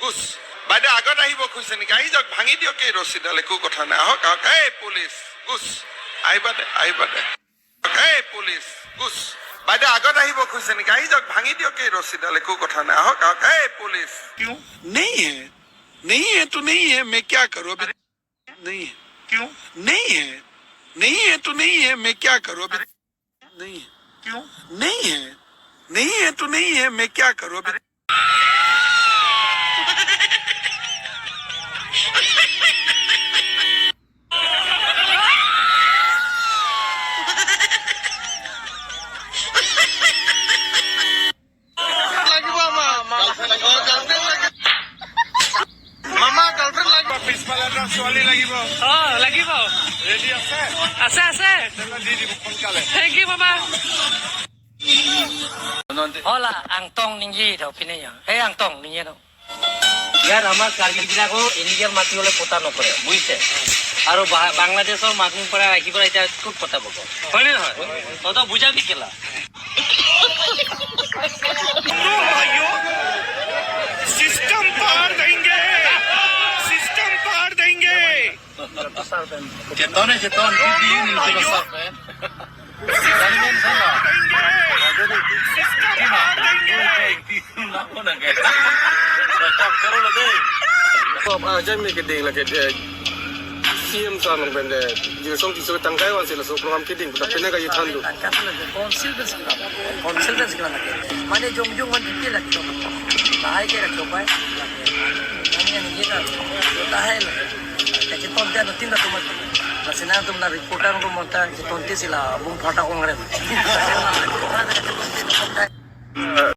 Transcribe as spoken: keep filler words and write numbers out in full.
ঘোষ, বাইদেউ আগত আহিব খুজিছে নেকি? আহি যাওক, ভাঙি দিয়ক এই ৰছীডাল, একো কথা নাই। আহক, আহক। এই পুলিচ, ঘোষ, আহিবা দে, আহিবা দে। এই পুলিচ, ঘোষ, বাইদেউ আগত আহিব খুজিছে নেকি? আহি যাওক, ভাঙি দিয়ক এই ৰছীডাল, একো কথা নাই। আহক, আহক। এই পুলিচ। क्यों? नहीं है, नहीं है तो नहीं है, मैं क्या करूँ अभी? नहीं है। क्यों? नहीं है, नहीं है तो नहीं है, मैं क्या करूँ अभी? नहीं है। क्यों? नहीं है, नहीं है तो नहीं है, मैं क्या करूँ अभी? লাগিব আমাৰ। Girlfriend লাগিব। মামা, girlfriend লাগিব। পিছফালে এটা ছোৱালী লাগিব। অ, লাগিব। Ready আছে? আছে, আছে। তেনে দি দিব সোনকালে। Thank you, মামা। Hola, Angtong ningje do pine ya. Hey, Angtong ningje do. ইয়াত আমাৰ কাৰ্বি বিলাকো ইলিগেল মাটি হ'লে পট্টা নকৰে, বুজিছে? আৰু বা-, বাংলাদেশৰ মানুহ পৰা আহি পেলাই এতিয়া ক'ত পট্টা পাব? হয়নে নহয়? তহঁতক বুজাবি কেলা? System पार देंगे, system पार देंगे। Cheton, cheton, cheton, cheton, cheton. Ko apa aja mi keding lagi deh. C M sa nang bende. Jisong jisong tangkai wan sila so program keding. Tapi na kayu thandu. Council dan segala. Council dan segala lagi. Mana jong jong wan detail lagi. Bahai ke lagi coba. Mana yang ini kan. Tahan. Kacheton te anuttin atum. Lasi nangtum la reporter atum ta cheton te sila bung phota kongren.